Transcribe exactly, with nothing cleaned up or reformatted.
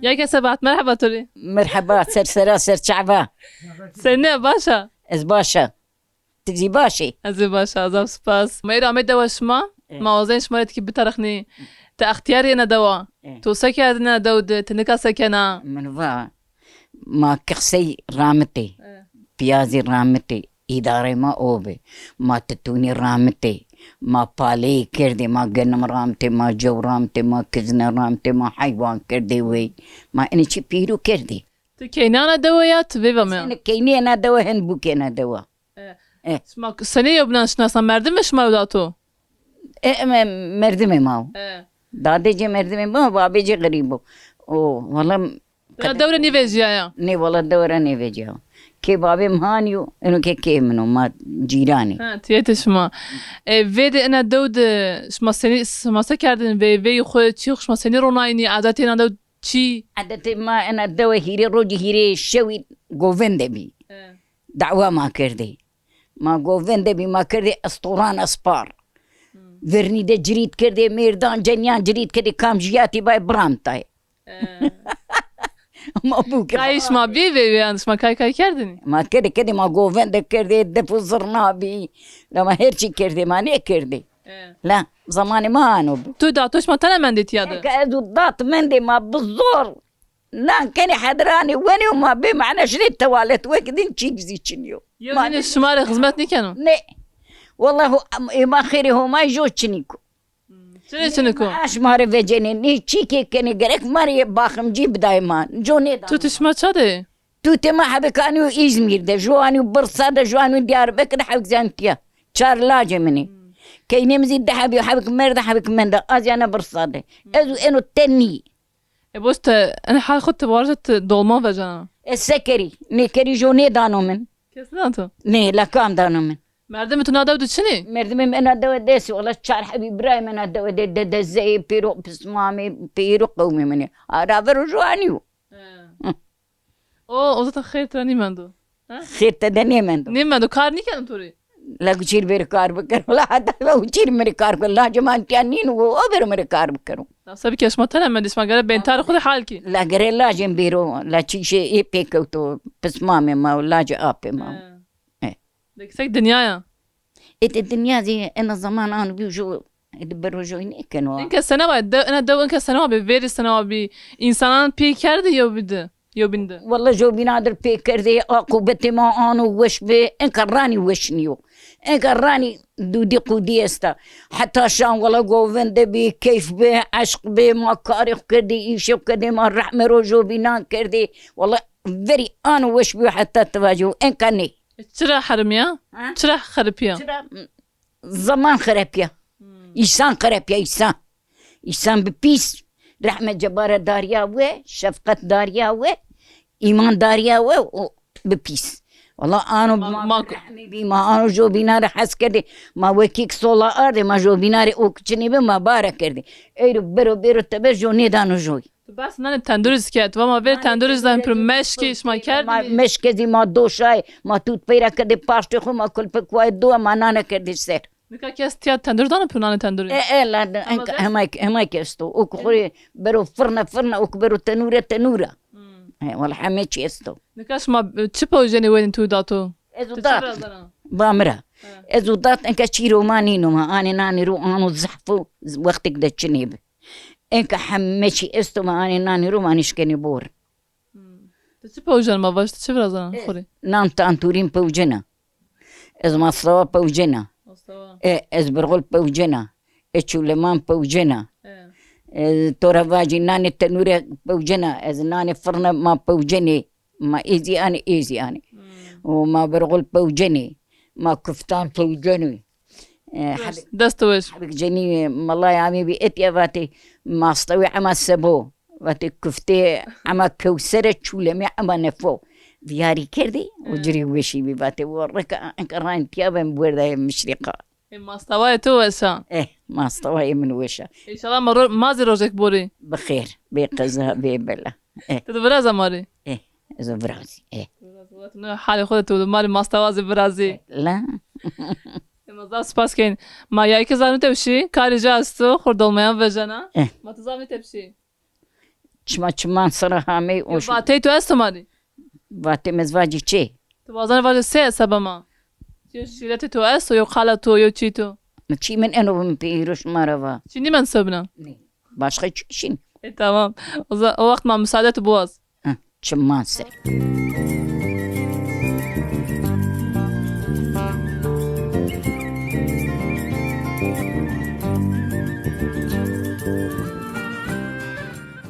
Yeke Sebahat, merheba to rê. Merheba, ser sera, ser çava. Senî, baş a? Ez baş a. Ti zî baş î? Ez zî baş a, zaf spas. Ma êro amê dewa şima. E. Ma wazên şima rê tikî bitarixnî. Ti extîyarî ena dewa. E. To se kerdin ena dew de, ti nika se kena? Min va, ma kixsey ramitê. E. Piyazî ramitê. Îdarê ma o bi. Ma titûnî ramitê. Ma paleyî kerdê, ma genim ramitê, ma cew ramitê, ma kizne ramitê, ma heywan kerdê wey. Ma enê çî pîrû kerdê. Ti keynî ena dewe ya, ti vêva mi ya? Senî keynî ena dewe, hin bûk ena dewa. E. E. Şima senî yewbinan şinasna, merdimê şima yo da to? E, e, me-, merdimê ma o. E. Dadê cê merdimê ma o, babê cê xerîb o. O, wala. Dina dew ra nêvecîyaya? Nê, wala dew ra nêvecîya. Kê babê mi hanî yo, eno kê kê min o, ma cîran î. Ha, tîyetê şima. E, vêdê ena dew de şima senî, şima se kerdin, veyveyî xwu, çî xwu şima senî ronaynî, adetê ena dew çî? Adetê ma ena dewe hîrê rocî hîrê şewî govende bî. E. Dawa ma kerdê. Ma govende bî, ma kerdê estoran espar. Hmm. Vernî de cirît kerdê, mêrdan cenîyan cirît kerdê, kam jiyatî bay biramtay. E. Ma bûk. Kayî şima bî veyveyî yan, şima kay kay kerdinî? Ma kedê kedê ma govende kerdê, def û zirna bî. La ma her çî kerdê, ma nêkerdê. E. La, zamanê ma ano bû. Tu da to şima tene mendê tîya de? Eke ez û dat mendê ma bi zor. Nan kenê hediranê wenê û ma bê mane şinê tewalet, wek din çîk zî çinî yo. Yew nîne şima rê xizmet nêkeno? Nê. Wallah, ho-, ê ma xêrê Homay jo çinîk o. Hmm. Çinê çinîk o? Aş ma rê vecenê, nê çîkê kenê, gerek ma rê baximcî bidayê ma. Jo nêdano. Tutê şima ça de? Tutê ma hebêk anîyo Îzmîr de, jo anîyo Bursa de, jo anîyo Diyarbekir de, hebêk zî anî tîya. Çar lacê min ê. Hmm. Keynê mi zî di hebî yo, hebêk merde, hebêk mende. A zî ana Bursa de. Hmm. Ez û eno tenî. E, boş te, en hal xwu ti warja ti dolma vecena. Ez se kerî? Nêkerî jo nêdano min. Kes nêdano to? Nê, la kam dano min? Merdimê to na dew de çinî? Merdimê mi ena dewe de estî, wala çar hebî birayê mi ena dewe de, dedezeyê, pêro pismamê, pêro qewmê min ê. A ravero jo anîyo. He. Hi. O, o zaten xêr tira nêmendo. Ha? Xêr tede nêmendo. Nêmendo, kar nêkeno to rê? La uçîr bêro kar bikero. La heta la uçîr mi rê kar bikero. Lacê ma tîya nîno, o bêro mi rê kar bikero. La se bike, şima tene mendê, şima gere bêntarê xwu de hal kî. La gere lacên bêro, la çîşê ê pêkewto, pismamê ma, lacê apê ma. He. E. De kesek dinya ya. Ê de dinya zî ena zaman ano bî jo, ê de bero joy nêkeno. Inke sene wa, de, ena dew inke sene wa bî, verî sene wa bî, însanan pê kerdî yewbîn de, yewbîn de? Walla jobîna dir pê kerdê, aqûbetê ma ano weş bi, inka ranî weş nîyo. Inka ranî dûdî qûdî esta. Heta şan walla govende bî, keyf bi, eşq bi, ma karê xwu kerdê, îşê xwu kerdê, ma rehmê ro jobînan kerdê. Walla verî ano weş bîyo heta ti vajî, inka nê. Çira herimîya? Ha? Çira xeripîya? Çira, m, zaman xerepîya. Hmm. Îsan xerepîya, îsan. Îsan bi pîs, rehme cebare darîya we, şefqet darîya we, îman darîya we, o bi pîs. Walla ano ma, ma, ma rehmî bî, ma ano jobîna rê hes kerdê, ma wekîk sola ardê, ma jobîna rê ok çinê bi, ma bare kerdê. Eyro bero bêro teber jo nêdano joy. Tu behs nanê tendurî zî kerd. Va ma ver tendurî zî dayên piro, meşkê şima kerdinî. Ma meşke zî ma doşayê, ma tût peyra kerdê paştê xwu, ma kulpik wayê dowa, ma nane kerdê ser. Nika kes tîya tendur dano piro nanê tendurî? E, e, la, hema, hema kes esto. Ok xwu rê bero firne firne, ok bero tenûre tenûre. Hmm. E, wela heme çî esto. Nika şima, e, çi pewcenê wenî tu da to? Ez û dat. Ba mi ra. He. Ez û dat enka çîro ma nîno, ma anê nanê ro ano zehf o, wextêk de çinê bi. Enka heme çî esto, ma anê nanê ro, ma nişkenê bor. Hmm. Ti çi pewcen, ma vaj, ti çi virazena xwu rê? Nan tanturîn pewcena. Ez mastawa pewcena. Mastawa. E, ez birxul pewcena. E, çûleman pewcena. E. E, to ra vajî nanê tenûre pewcena. Ez nanê firne ma pewcenê. Ma ê zî anê, ê zî anê. Hmm. Û ma birxul pewcenê. Ma kuftan pewcenê. E, weş, heb-, dest weş. Hebik cenî, e, melayê amê bî etya vatê, mastewê ema sebo. Vatê kuftê ema kewsere, çûlemê ema nefo. Vîyarî kerdî, o, he, ci rê weşî bî, vatê, o rika enka rayn tîya ben, werdaye mişrîqa. E, mastawayê to weş a. Eh, mastawayê min weş a. Înşallah ma ro-, ma zî rojek borî. Bi xêr, bê qeza, bê bela. Eh. Ti di viraza ma rê? Eh, ez o virazî, eh. Ti viraz, wela tu no halê xo de tu ma rê mastawa zî virazî. Eh, la. E, ma zaf spas kên. Ma yayke zaf nêtepşî, karê ci esto, xo rê dolmayan vejena. Eh. Ma ti zaf nêtepşî. Çima çiman sira hamey o. Vatey to esto ma rê? Vatê mi ez vacî çi? Tu wazanê vacî se hesaba ma? Yo şîretê to esto, yo qala to, yo çî to? Mi çî min eno mi pê îro şima ra va. Çî nîmen sebna? Başka çi şîn? E tamam. O, za- o wext ma müsaade tu biwaz. Çiman ser.